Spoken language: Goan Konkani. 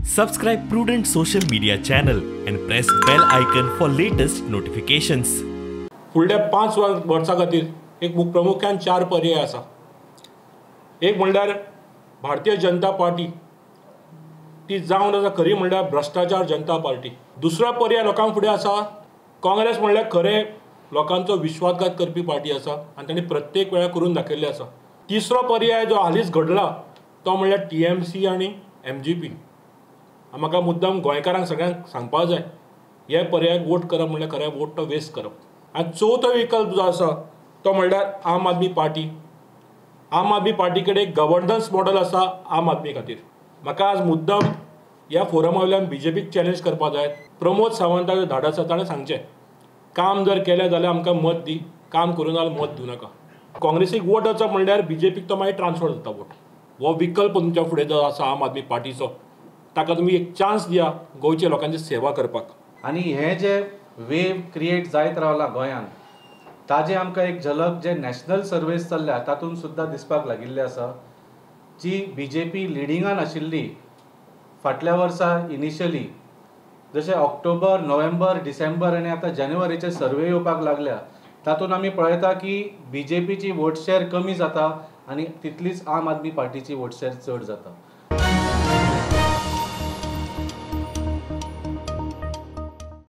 Subscribe Prudent Social Media channel and press bell icon for latest notifications. फुडल्या 5 वर्सां खातीर एक प्रामुख्यान 4 पर्याय आसा. एक म्हणल्यार भारतीय जनता पार्टी, ती जावन आसा खरी म्हणल्यार भ्रश्टाचार जनता पार्टी. दुसरो पर्याय लोकां फुडें आसा काँग्रेस, म्हणल्यार खरें लोकांचो विश्वासघात करपी पार्टी आसा आनी तांणी प्रत्येक वेळार करून दाखयल्लें आसा. तिसरो पर्याय जो हालींच घडला तो म्हणल्यार TMC आनी MGP. म्हाका मुद्दाम गोंयकारांक सगळ्यांक सांगपाक जाय, हे पर्यायाक वोट करप म्हणल्यार खरें वोट तो वेस्ट करप. आनी चवथो विकल्प जो आसा तो म्हणल्यार आम आदमी पार्टी. आम आदमी पार्टी कडेन एक गव्हर्नन्स मॉडल आसा आम आदमी खातीर. म्हाका आज मुद्दाम ह्या फोरमा वयल्यान बीजेपीक चॅलेंज करपाक जाय. प्रमोद सावंताचो धाड आसा, ताणें सांगचें काम जर केलें जाल्यार आमकां मत दी, काम करूं जाल्यार मत दिवं नाका. काँग्रेसीक वोट वचप म्हणल्यार बीजेपीक तो मागीर ट्रान्सफर जाता वोट. हो विकल्प तुमच्या फुडें जो आसा आम आदमी पार्टीचो, ताका तुमी एक चान्स दिया गोंयच्या लोकांची सेवा करपाक. आनी हे जे वेव क्रिएट जायत रावला गोंयांत ताजे आमकां एक झलक जे नॅशनल सर्वेस चल्ल्या तातूंत सुद्दां दिसपाक लागिल्ले आसा. जी बीजेपी लिडिंगान आशिल्ली फाटल्या वर्सा इनिशियली, जशें ऑक्टोबर, नोव्हेंबर, डिसेंबर आनी आतां जानेवारीचे सर्वे येवपाक लागल्या तातूंत आमी पळयता की बीजेपीची वोट शेअर कमी जाता आनी तितलीच आम आदमी पार्टीची वोट शेअर चड जाता.